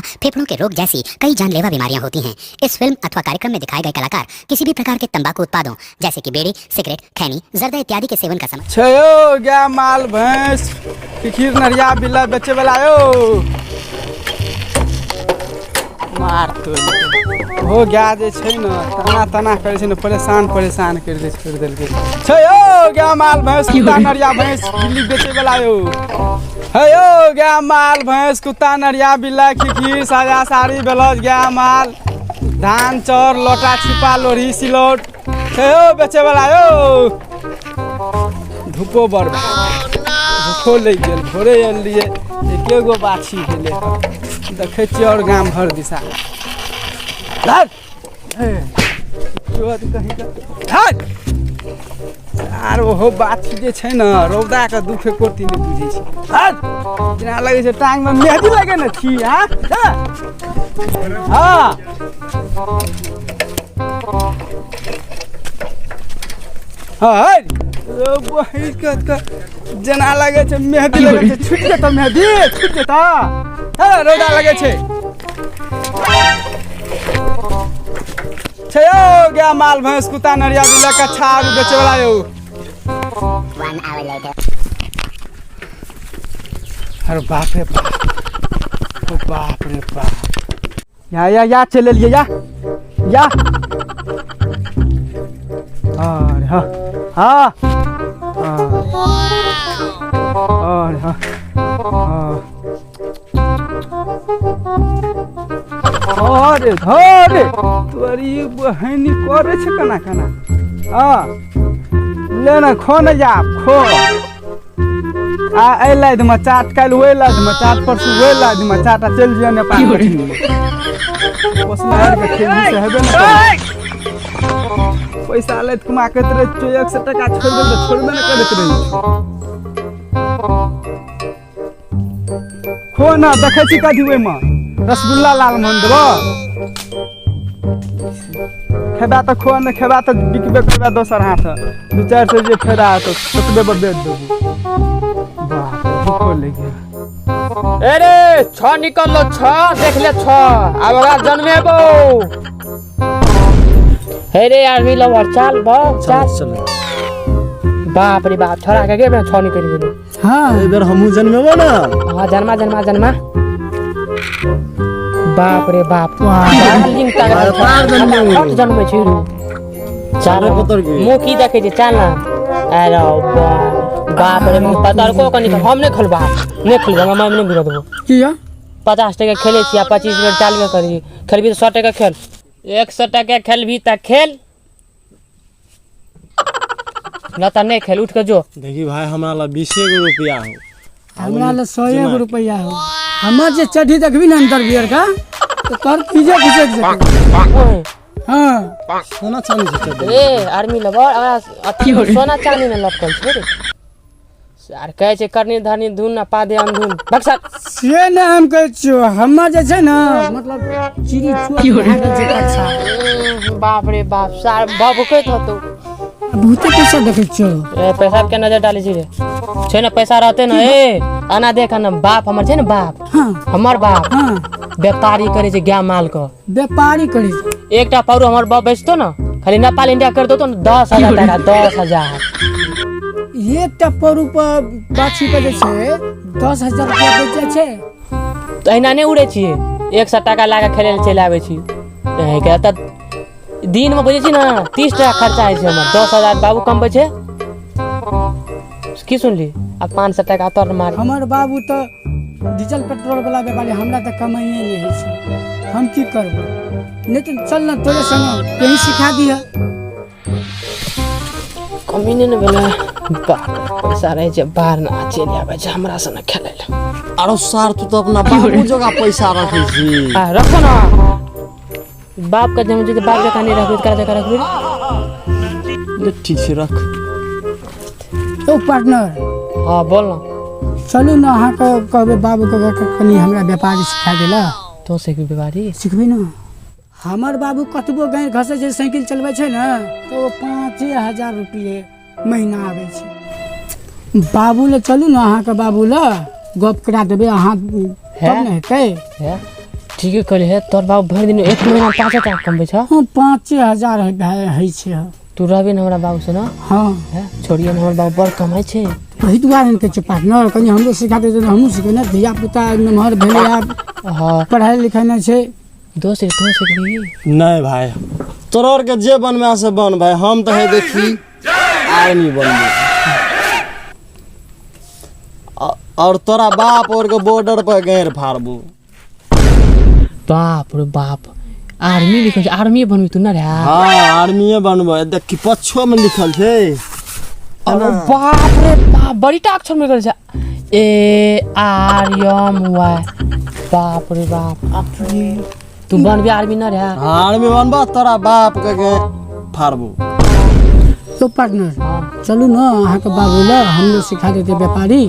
फेफड़ों के रोग जैसी कई जानलेवा बीमारियां होती हैं। इस फिल्म अथवा कार्यक्रम में दिखाए गए कलाकार किसी भी प्रकार के तंबाकू उत्पादों जैसे कि बीड़ी, सिगरेट, खैनी, जर्दा इत्यादि के सेवन का समय छै यौ गाय माल भैंस खीर नरिया बिल्ला बेचे वाला यौ मार तो हो गाय जे छै ने तना तना करै छै ने परेशान परेशान करि दै छोड़ि देलकै छै यौ गाय माल भैंस कुत्ता नरिया भैंस बिल्ली बेचे वाला यौ हे यौ गाय माल भैंस कुत्ता नरिया बिल्ला खिखीर साया साड़ी ब्लाउज गाय माल धान चाउर लोटा छिपा लोढ़ी सिलौट हे यौ बेचे वाला यौ धूपो बड़ भूखो लागि गेल भोरे आयल रहियै एके गो बाछी भेलै हँ देखै छियै आओर गाम भर दिशा धर! हे, चोर कहीं का धर! आर ओहो बाछी जे छै ने रौदाके दुख एको रत्ती नहि बुझै छै धर! जेना लगै छै टांगमे मेहदी लगे ने छी हाँ हाँ हाँ जेना लगै छै मेहदी लगै छै छुटि जेतौ मेहदी छुटि जेतौ हे रौदा लगै छै छै यौ गाय माल भैंस कुत्ता नरिया बिल्ला कच्छा आरु बेचे वाला यौ। One hour later. अरे बाप रे बाप, ओ बाप रे बाप, या या या चलि एलियै या या अरे हाँ हाँ अरे हाँ हाँ अरे धरे तोरी बहिनी करे छै केना केना हाँ ले ने खो ने जा खो आ एहि लादिमे चाट काल्हि ओहि लादिमे चाट परसू ओहि लादिमे चाट आ चलि जियो नेपाल पोसना के खेलही से हेबे ने करै। पैसा लैत कमा करैत रहै छियौ 100 टाका छोड़ि देल तऽ छोड़बे ने करैत रहै छियौ। खो ने देखै छी कथी ओहिमे रसगुल्ला लालमोहन देबो खेबा तऽ खो नहि खेबा तऽ बिकबे करबा दोसर हाथ 2-4 सौ जे फायदा हेतौ ततबे पर बेच देबो। बाप रे, भूखो लागि गेल। अरे छ निकललो छ देख ले छ आब ओकरा जन्मेबो। हे रे आर्मी लवर चाल भ चाल चल। बाप रे बाप छोड़ा के गे छ निकलि गेलो। हाँ एहि बेर हमहूँ जन्मेबो ना। हाँ जन्मा जन्मा जन्मा। बाप रे बाप बड़ा लिंक तगड़ा छै। बार जन्मेबो। फट जन्मै छै रू। चल अरे पतर की। मुँह की देखै छै चल ना। अरे बाप बाप रे पतरको कनि हम नहि खेलबा नहि खेलबा हमरा मामी नहि भिड़ा देबो। किया? 50 टका खेलै छी आ 25 बेर चालबे करी खेलबी तऽ 100 टका खेल 100 टका खेलबी तऽ खेल न तऽ नहि खेल उठ के जो। देखी भाई हमरा ला 20 गो रुपया हो हमरा ला 100 गो रुपया हो। हमर जे चढ़ी देखबी ने अंदर बियर का तो तोहर पीजे खिसक जेतौ। हाँ। सोना चांदी से चढ़ी। ए आर्मी लवर अगर अथी सोना चांदी ने लटकल छै रे। आर कहै छै करनी धरनी धुन ना पादे अंधुन बक्सा। से ने हम कहै छियौ हमर जे छै ने मतलब चिड़ी चोट भए गेल छै कच्छा। बाप रे बाप सार भभकैत होतौ। बहुते पैसा देखै छियौ। ए पैसा के नजर डालै छी रे छै ने पैसा रहते ने। ए आना देख ना बाप हमर छै ने बाप। हाँ। हमर बाप हाँ। व्यापारी करै छै गाय माल के। व्यापारी करै छै। एकटा पारू हमर बाप बेचतो ने खाली नेपाल इंडिया कर देतो ने 10,000 टाका 10,000। एकटा परू पर बाछी पर जे छै 10,000 रुपया बेच जाइ छै। तऽ एहिना नहि उड़ै छियै 100 टाका लए कऽ खेलै लए चलि आबै छी। एहिके तऽ दिनमे बुझै छी ने 30 टाका खर्चा होइ छै हमर 10,000 बाबू कमबै छै। की सुनली आ 500 टाका तोर मार। हमर बाबू तऽ डीजल पेट्रोल वाला व्यापारी हमरा तऽ कमाइए नहि होइ छै हम की करबै। नहि तऽ चल ने तोरे संग कहीं सिखा दिह। कमी नहि ने भेलै बाप रे, पैसा रहै छै बाहर ने चलि आबै छै हमरा से ने खेलै लए। आरो सार तू तऽ अपना बाबू जगह पैसा रखै छी। आ रखो ना बाप के जम जे बाप जकाँ नहि रखबै तऽ ककरा जकाँ रखबै? ले ठीक छै रख। यौ पार्टनर। हाँ बोल ना। चलू ने अहाँके कहबै बाबूके कनि हमरा व्यापारी सिखा देला। तो सिखबी व्यापारी? सिखबै ने। हमर बाबू कतबो गाँव घसै छै साइकिल चलबै छै ने तऽ ओ 5,000 रुपये महीना आबै छै। बाबू लए चलू ने अहाँके बाबू लए गप करा देबै अहाँ तब ने हेतै। हे? ठीके कहली हे, तोहर बाबू भरि दिन एक महीना 5 हजार कमबै छ। हँ, 5000 होइ छै। तू रहबी ने हमरा बाबू से ने? हँ। हे, छोड़िए ने, हमर बाबू बड़ कमाइ छै। ओहि दुआरे ने कहै छै पार्टनर, कनि हमरो सिखा देतै तऽ हमहूँ सिखबै ने। धिया पुता नमहर भेलै आब। हँ। पढ़ाइ लिखाइ नहि छै। दोस्त रे, तू सिखबी? नहि भाय, तोरा आरके जे बनबै से बन भाय, हम तऽ हे देखी आर्मी बनबै और तोरा बाप और के बॉर्डर पर गैर फाड़बू। बाप रे बाप, आर्मी लिखल छै, आर्मी बनबी तू ना रे? हाँ, आर्मीए बनबै। देखी, पछो में लिखल छै। अरे बाप रे बाप, बड़ी टा अक्षर में लिखल छै, ARMY। बाप रे बाप, तू बनबी आर्मी ना रे? हाँ, आर्मी बनबा, तोरा बाप के गैर फाड़बू। तो पार्टनर, चलू ने अहाँके बाबू लग, हमरो सिखा देतै व्यापारी,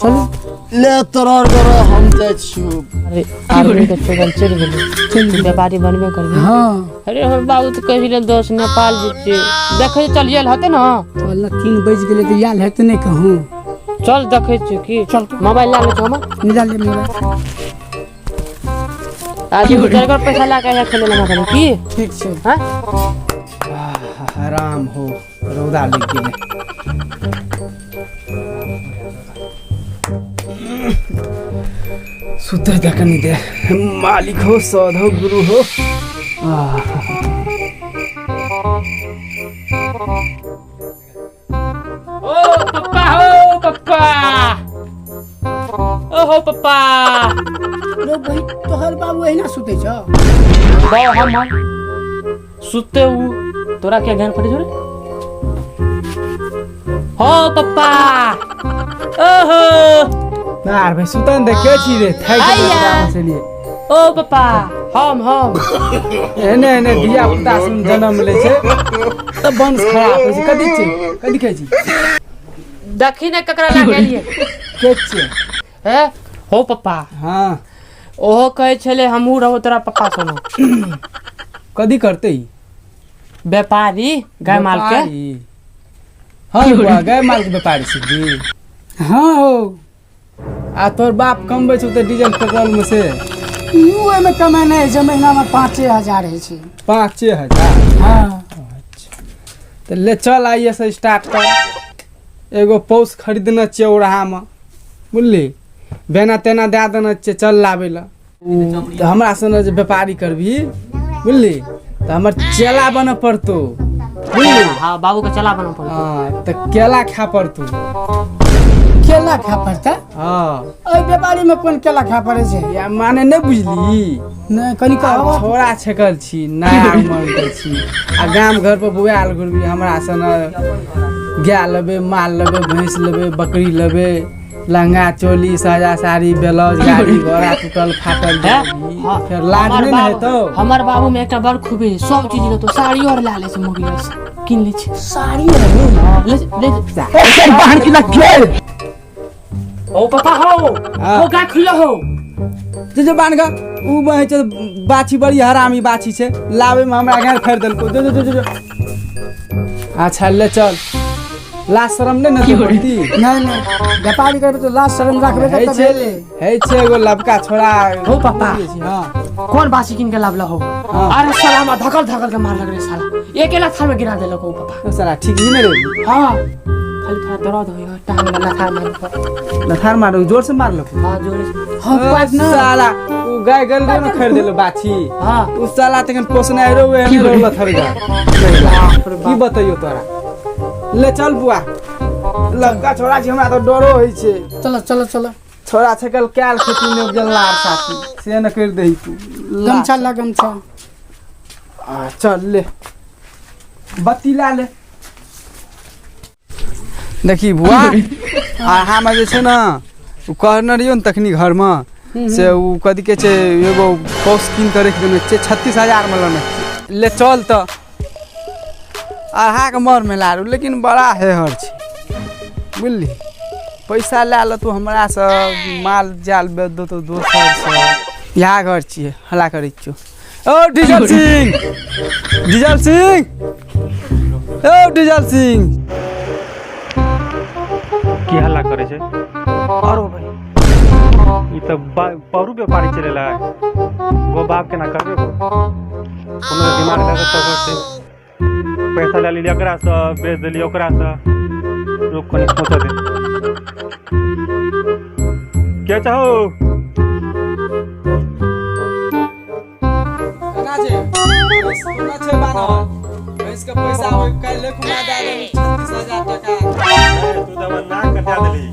चलू। ले तोरा आर के रह, हम जाइ छियौ। अरे, आर्मी के चोगल चलि गेलै, तू व्यापारी बनबे करबी? हँ। अरे, हमर बाबू तऽ कहि रहल दोस्त नेपाल जे देखै चल आयल हेतै ने। चल ने, 3 बजि गेलै तऽ आयल हेतै नहि कहूँ। चल, देखै छियै की। चल। मोबाइल लए लै छौ हमर? निकाल ले मोबाइल। आज तोहर पैसा लए कऽ खेले लगा देलहुँ की? ठीक छै। हँ। हराम हो, रौदा लागि गेलै। सुतै दे कनी दे। मालिक हो, सौध हो, गुरु हो। आह। ओ पप्पा हो, पप्पा, ओ हो पप्पा। रो भाइ, तोहर बाबू एहिना सुतै छौ? बौ, हम सुते हूँ, तोरा क्या ज्ञान फटे छोड़े हो पप्पा, ओहो। यार भाई, सुतन दे, के छी रे? थाकि गेलियै। आइया। रौदामे से लिए। ओ पप्पा, हम एहने एहने धिया पुता सुन जन्म लै छै तऽ वंश खराब होइ छै। कथी छै, कथी कहै छी? देखी ने ककरा लए गेलियै। के छियै? हे हो पप्पा। हँ। ओहो कहै छलै हमहूँ रहबो तोरा पप्पा संग। कथी करतै ई? व्यापारी, गाय माल के। व्यापारी? हँ बुआ, गाय माल के व्यापारी सिखबी? हँ हो। आ तोहर बाप कमबै छौ तऽ डीजल पेट्रोल में से? उ ओहिमे कमाइ नहि होइ छै, महीनामे 5000 होइ छै। 5000? हँ। तऽ ले चल, आइए से स्टार्ट कर। एगो पौस खरीदने छियै ओरहामे, बुझली? बेना तेना दए देने छियै, चल लाबै लए। तऽ हमरा सने जे व्यापारी करबही, बुझली, तऽ हमर चेला बनऽ पड़तौ, बुझली? हाँ, बाबू के चला बना पड़तौ। हँ, तऽ केला खाय पड़तौ। केला खाय पड़तै? हँ। एहि व्यापारीमे कोन केला खाय पड़ै छै? या माने नहि बुझली? नहि, कनि आब कहब। छोड़ा छेकल छी, नया उमर के छी आ गाम घर पर बौआयल घुरबी। हमरा सन गाय लेबै, माल लेबै, भैंस लेबै, बकरी लेबै, लहंगा चोली, साया साड़ी, ब्लाउज, गाड़ी घोड़ा टूटल फाटल हैं? देबही। हाँ, फेर लाज हमर नहि ने बाबू- हेतौ। हमर बाबू में एकटा बड़ खूबी है, सब चीज लेतो, साड़ियो आर ला ले छै, मोगिया से किन ले छै। साड़ी आर? ले ले। ओ पापा हो। हाँ। हो, गाय खुला हो। जे जे बान्ह ग, उ बहै छै बाछी, बड़ी हरामी बाछी छै, लाबै में हमरा गाँव फाड़ि देलको। जो जो जो जो जो। अच्छा ले चल, लाज शरम नहि ने तोरा पड़ती? नहि नहि, व्यापारी करबै तऽ लाज शरम राखबै। है तऽ छै। भेलै। है छै एगो लबका छोड़ा। हो पापा। हाँ। कौन बासी किन के लावला हो? हाँ। अरे साला, हमरा धकल धकल के मार लग रे, साला एकेला थाल में गिरा देलक हो पापा। ओ साला ठीक ही नहीं रे। हाँ, खाली थोड़ा दर्द होय, टांग में लथार मार पर। लथार मारो, जोर से मारलक? हाँ, जोरे से। हाँ पार्टनर। साला उ गाय गल रहे ने, खरीद देलो बाछी। हाँ। उ साला तखन पोसने रहो, एहने रहो लथर गा। की बतैयो तोरा, ले चल बुआ, लबका छोड़ा छी, हमरा तऽ डरो होइ छै। चलो चलो चलो। छोड़ा छकल कैल खेती में उपजल लार साथी से न कर दही तू। गमछा ला, गमछा। आ, चल ले, बत्ती ला ले। देखी बुआ, अहाँमे जे छै ने, ओ कहने रहियौ ने तखनी घरमे से, ओ कथी कहै छै, एगो पौस कीन कऽ राखि देने छियै, 36,000मे लेने छियै। ले चल तऽ अहाँके मर मेला, लेकिन बड़ा हेहर छै, बुझली? पैसा लए लेतौ हमरासँ, माल जाल बेच देतौ दोसरसँ। इएह घर छियै, हल्ला करै छियौ। ओ डीजल सिंह, डीजल सिंह, ओ डीजल सिंह। की हल्ला करै छै? आरो भाई। ई तऽ परू व्यापारी चलेला। बाप केना करबै गो? कोनो दिमाग लगा तब होतै। पैसा लए लेलियै एकरासँ, बेच देलियै ओकरासँ। रुक, कनि सोचऽ दे। के चाहो? केना छै? भैंस कोना छै बान्हल? भैंसके पैसा ओहि काल्हि खुना दए देबही 36,000 टाका। तू तऽ हमर नाक कटा देलही।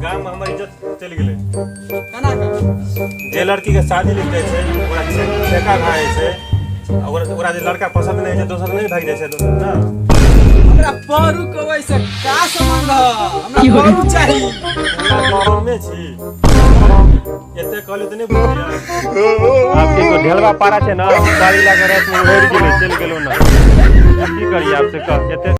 गाम में हमर इज्जत चलि गेलै। केना कऽ? जे लड़की के शादी लिख जाइ छै, ओकरा ठेका भए जाइ छै। आ ओकरा ओकरा जे लड़का पसंद नहि होइ छै, दोसर नहि भागि जाइ छै दोसर ने? हमरा परू के ओहिसँ का संबंध? हमरा परू चाही। हमरा छी एते कहलियै तऽ नहि बुझलियै। आब की करू, ढेलवा पारा छै ने, गाड़ी लए कऽ रातिमे उड़ि गेलै, चलि गेलहुँ ने। की करियै आब से कह एते।